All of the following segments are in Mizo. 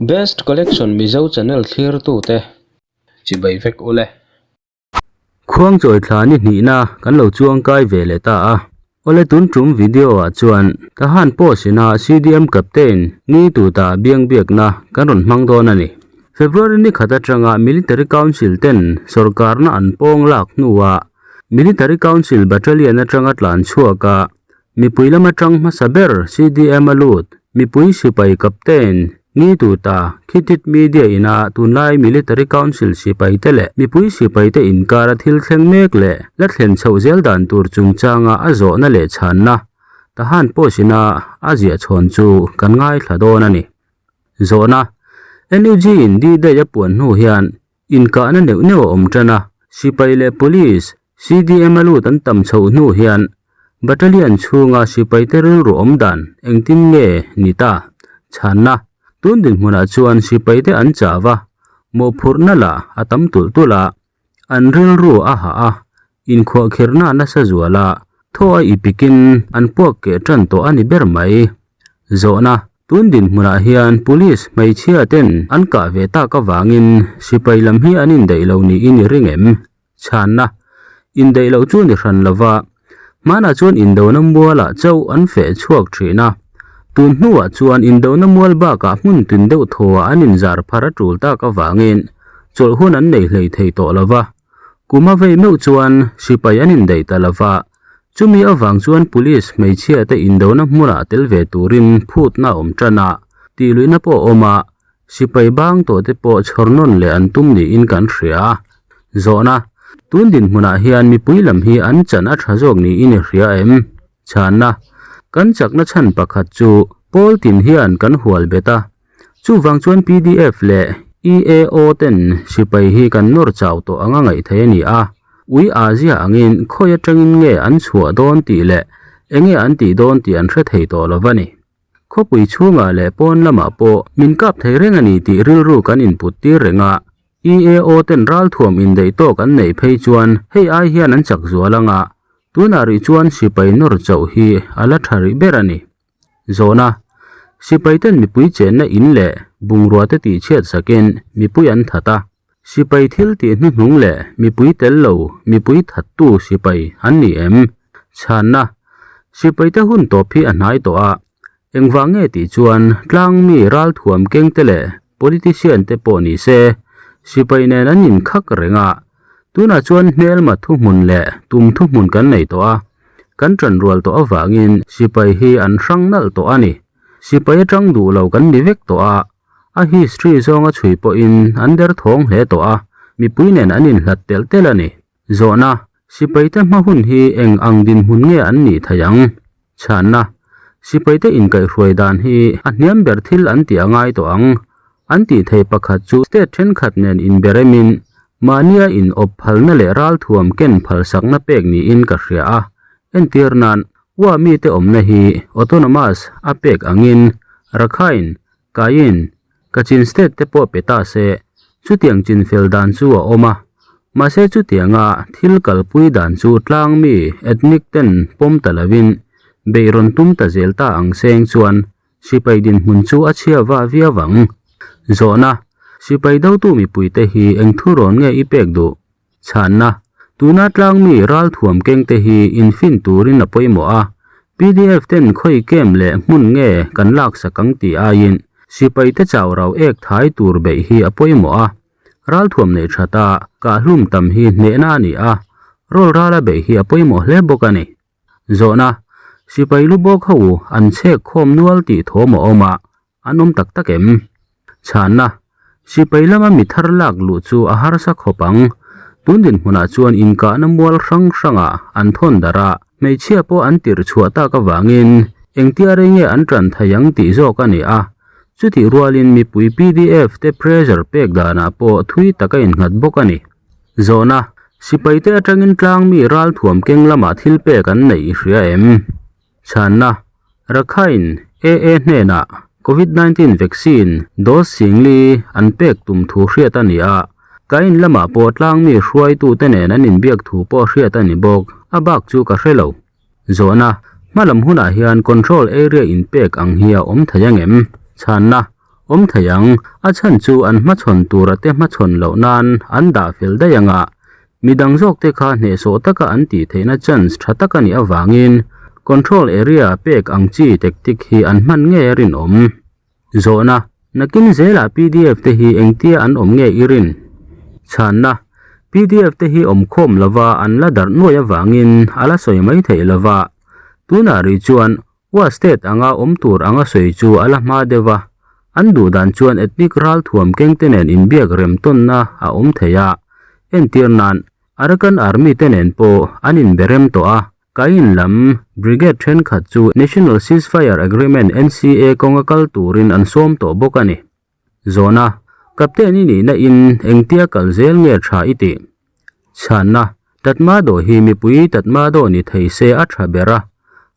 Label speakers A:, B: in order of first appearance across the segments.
A: Best Collection Mizo channel thlirtute chibai vek ule.
B: Khuangchawi thla ni hnihna kan lo chuang kai ve leh ta a. Awle tun tum video ah chuan Tahan post ina CDM Captain ni tuta biang biakna kan rawn hmang dawn a ni. February ni khat atanga Military Council ten sawrkarna an pawng lak hnuah Military Council Battalion atanga tlan chhuak a Mipui lama tang hmasa ber CDM a lut, mipui sipai captain ni tuta Khitit Media ina tunlai Military Council sipai te leh mipui sipai te inkara thil thleng mek leh la thlen chhoh zel dan tur chungchanga a zawhna leh chhanna Tahan post ina a ziah chhawn chu kan ngaithla dawn a ni. Zawhna, NUG in D-Day a puan hnu hian Inkahna neuh neuh a awm tan a, sipai leh police, CDM a lut an tam chhoh hnu hian battalion chhunga sipaite rilru awm dan engtin nge ni ta? Chhanna, Tun dinhmunah chuan sipaite an chau a, mawhphurhna lah a tam tulh tulh a, an rilru a hah a, Inkhuahkhirhna nasa zuala thaw a ipikin an puak keh tan tawh a ni ber mai. Zawhna, Tun dinhmunah hian Police hmeichhia ten an kah ve tak avangin sipai lam hi an indaih lo niin i ring em? Chhanna, Indaih loh chu ni hran lova, hmanah chuan indona mualah chauh an feh chhuak thin a. Tun hnuah chuan indona mual bakah hmun tin deuh thawah an inzar phar a tul tak avangin chawlh hun an nei hlei thei tawh lova. Kum a vei meuh chuan sipai an indaih ta lo va, chumi avang chuan police hmeichhia te indona hmunah tel ve turin phutna a awm tan a, tihluihna pawh a awm a, sipai bang tawh te pawh chhawr nawn leh an tum niin kan hria. Zawhna, Tun dinhmunah hian mipui lam hi an chan a tha zawk niin i hria em? Chhanna, Kan chakna chhan pakhat chu pawl tin hian kan hual bet a, Chuvang chuan pdf leh EAO ten sipai hi kan nawr chau tawh anga ngaih theih a ni a, ui a zia angin khawi atangin nge an chhuah dawn tih leh enge an tih dawn tih an hre thei tawh lo va ni. Khawpui chhungah leh pawn lamah pawh min kap thei reng a ni tih rilru kan input tir reng a, EAO ten ralthuam indaih tawk an neih phei chuan hei ai hian an chak zual anga, tunah rih chuan sipai nawr chauh hi a la tha rih ber a ni. Zawhna, Sipaiten mipui chenna in leh bungrua te tihchhiat sakin mipui an that a. Sipai thil tih hnuhnung leh mipui tel lo mipui thattu sipai an ni em? Chhanna, Sipaite hun tawp hi a hnai tawh a. Engvang nge tih chuan tlangmi ralthuam kengte leh politician te pawh ni se sipai nen an inkhak reng a. Tunah chuan hmelma thuhmun leh tum thuhmun kan nei tawh a. Kan ṭan rual tawh avangin sipai hi an hrang nalh tawh a ni. Sipai aṭang duh lo kan ni vek tawh a, a history zawnga chhui pawhin an derthawng hle tawh a, mipui nen an inhlat telh telh a ni. Zawhna, Sipaite hma hun hi eng ang dinhmun nge an nih theih ang? Chhanna, Sipaite inkaihhruai dan hi a hniam ber thil an tih a ngai tawh ang. An tih theih pakhat chu state thenkhat nen inberemin mahnia in awp phalna leh ralthuam ken phalsakna pek niin ka hria a. Entir nan, Ua mite awmna hi autonomous a pek angin Rakhine, Kayin, Kachin state te pawh pe ta se, chutiang chinfel dan chu a awm a. Mahse chutianga thil kalpui dan chu tlangmi ethnic ten pawm ta lovin beihrawn tum ta zel ta ang seng chuan Sipai dinhmun chu a chhia va viau ang. Zawhna, Sipai dotu mipuite hi eng thurawn nge i pek duh? Chhanna, Tuna tlangmi ralthuam kengte hi infin turin a pawimawh a, pdf ten khawi kem leh hmun nge kan laksak ang tih aiin sipaite chau rau ek thai tur beih hi a pawimawh a, ralthuam neih that a, kahhlum tam hi hnehna a ni a, rawl rala beih hi a pawimawh hle bawk a ni. Zawhna, Sipai lu bawk ho an chhek khawm nual tih thawm a awm a, an awm tak tak em? Chhanna, Sipai lama mi thar lak luh chu a harsa khawp ang. Tun dinhmunah chuan inkahna mual hrang hrangah an thawn darh a, hmeichhia pawh an tirh chhuah tak avangin engtia rei nge an tan thei ang tih zawk a ni a. Chutih rualin mipui pdf te pressure pek danah pawh thui tak a innghat bawk a ni. Zawhna, Sipaite atangin tlangmi ralthuam keng lamah thil pek an neih i hria em? Chhanna, Rakhine AA hnenah Covid 19 vaccine dose singli an pek tum thu hriat a ni a, Kain lamah pawh tlangmi hruaitute nen an inbiak thu pawh hriat a ni bawk, a bak chu ka hre lo. Zawhna, Hmalam hunah hian control area inpek ang hi a awm thei ang em? Chhanna. Awm thei ang, a chhan chu an hmachhawn tura te hmachhawn loh nan an dah fel daih ang a, midang zawk te kha hnehsawh taka an tih theihna chance tha tak a nih avangin control area pek ang chi tactic hi an hman ngei a rinawm. Zawhna, Nakin zelah pdf te hi engtia an awm nge i rin? Chhanna, pdf te hi awmkhawm lova an la darh nuai avangin a la sawi mai theih lova, tunah rih chuan Wa state anga awm tur anga sawi chu a la hma deuh a, an duh dan chuan ethnic ralthuam kengte nen inbiak rem tawnna a awm thei a, entir nan Arakan Army te nen pawh an inbe rem tawh a, Kayin lam brigade thenkhat chu National Ceasefire Agreement, NCA, kawnga kal turin an sawm tawh bawk a ni. Zawhna, Captain i nihna in engtia kal zel nge tha i tih? Chhanna, Tatma dawh hi mipui tatma dawh ni thei se a tha ber a,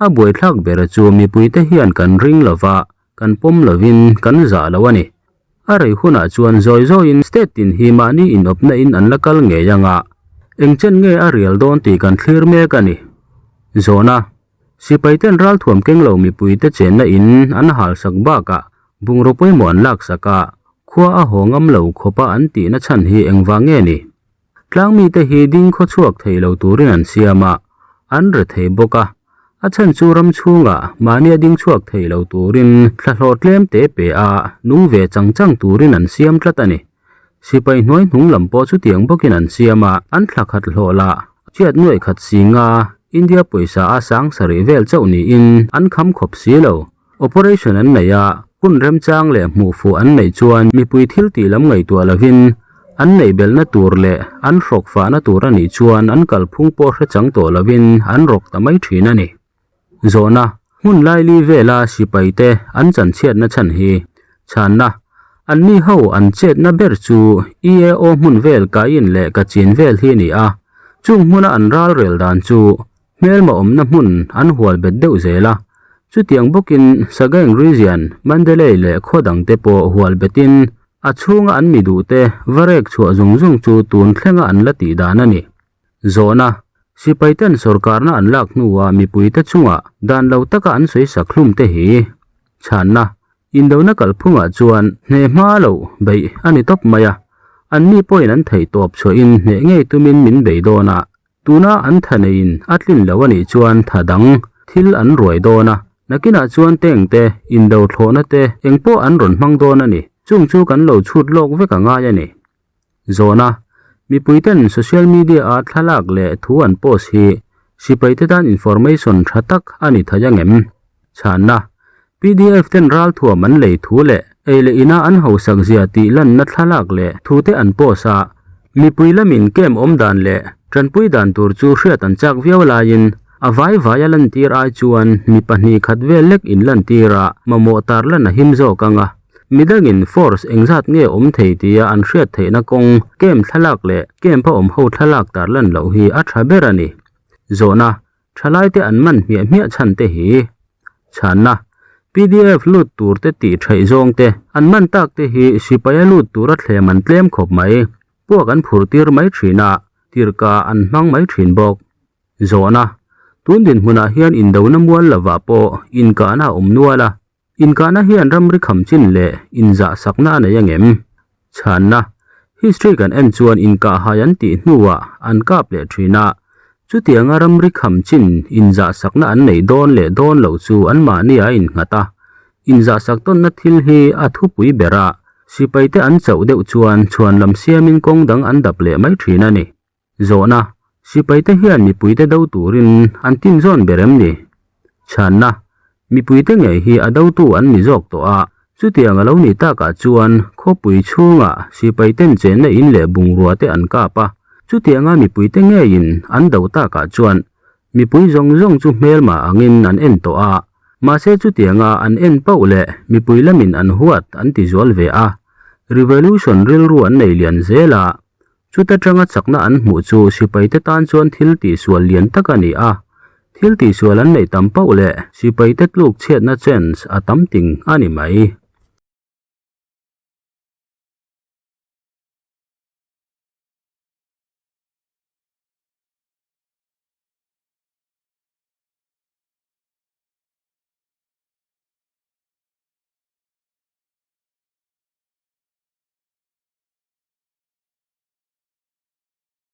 B: a buaithlak ber chu mipuite hian kan ring lova, kan pawm lovin kan zah lo a ni. A rei hunah chuan zawi zawiin state tin hi mahni inawpna in an la kal ngei anga engchen nge a rial dawn tih kan thlir mek a ni. Zawhna, Sipaiten ralthuam keng lo mipuite chenna in an halsak bakah bungraw pawimawh an laksak a, khua a haw ngam lo khawpa an tihna chhan hi engvang nge ni? Tlangmite hi ding khaw chhuak thei lo turin an siam a, an re thei bawk a. A chhan chu ram chhungah mahnia ding chhuak thei lo turin thlahlawh tlem te pe a, nung ve chang chang turin an siam tlat a ni. Sipai hnuai hnung lam pawh chutiang bawkin an siam a, an thla khat hlawh lah chiat nuaih khat si nga India pawisa a sang sarih vel chauh niin an kham khawp si lo. Operation an nei a, hun remchang leh hmuh fuh an neih chuan mipui thil tih lam ngaihtuah lovin an neih belhna tur leh an hrawk fahna tur a nih chuan an kalphung pawh hre chang tawh lovin an rawk ta mai thin a ni. Zawhna, Hmun laili vela sipaite an chanchhiatna chhan hi chhanna, Anni ho an chetna ber chu EAO hmun vel Kayin leh Kachin vel hi a ni a, chung hmuna an ralrel dan chu hmelma awmna hmun an hual bet deuh zel a, chutiang bawkin Sagaing Region, Mandalay leh khaw dangte pawh hual betin a chhunga an mi duhte va rek chhuah zung zung chu tun thlenga an la tih dan a ni. Zawhna, Sipaiten sorkarna an lak hnuah mipuite chungah dan lo taka an sawi sak hlum te hi chhanna, Indona kalphungah chuan hneh hma loh beih a ni tawp mai a, anni pawhin an theih tawp chhuahin hneh ngei tumin min bei dawn a, tuna an tha neiin a tlin lo a nih chuan tha dang thil an ruai dawn a, nakinah chuan tank te, indo thlawhna te engpawh an rawn hmang dawn a ni, chung chu kan lo chhut lawk vek a ngai a ni. Zawhna, Mipuiten social media-a thlalak leh thu an post hi sipaite tan information tha tak a ni thei angem? Chhanna, pdf ten ralthuam an lei thu leh ei leh ina an hausak zia tih lanna thlalak leh thute an post a, mipui lamin camp awm dan leh tanpui dan tur chu hriat an chak viau laiin a vai vaia lantir ai chuan mi pahnih khat vel lek inlantir a mamawh tarlan a him zawk ang a. Midangin force engzat nge awm thei tia an hriat theihna kawng camp thlalak leh camp a awm ho thlalak tarlan loh hi a tha ber a ni. Zawhna, Thalaite an man hmiah hmiah chhan te hi. Chhanna, pdf lut tur te tih theih zawng te an man tak te hi sipaia lut tura thlem an tlem khawp mai. Puak an phur tir mai thin a, tirka an hmang mai thin bawk. Zawhna, Tun dinhmunah hian indona mual lovah pawh inkahna a awm nual a, Inkahna hian ramri kham chin leh inzah sakna a nei angem? Chhanna, History kan en chuan inkah hai an tih hnuah an kap leh thin a, chutianga ramri kham chin inzah sakna an neih dawn leh dawn loh chu anmahni a innghat a. Inzah sak tawnna thil hi a thupui ber a, sipaite an chauh deuh chuan chhuanlam siamin kawng dang an dap leh mai thin a ni. Zawhna, Sipaite hian mipuite do turin an tin zawn ber em ni? Chhanna, Mipuite ngei hi a dotu an ni zawk tawh a, chutiang a lo nih takah chuan khawpui chhungah sipaiten chenna in leh bungrua te an kap a, chutianga mipuite ngeiin an do takah chuan mipui zawng zawng chu hmelma angin an en tawh a, mahse chutianga an en pauh leh mipui lamin an huat an ti zual ve a, revolution rilru an nei lian zel a. Chuta tanga chakna an hmuh chu sipaite tan chuan thil tihsual lian tak a ni a, thil tihsual an neih tam pauh leh sipaite tluk chhiatna chance a tam ting a ni mai.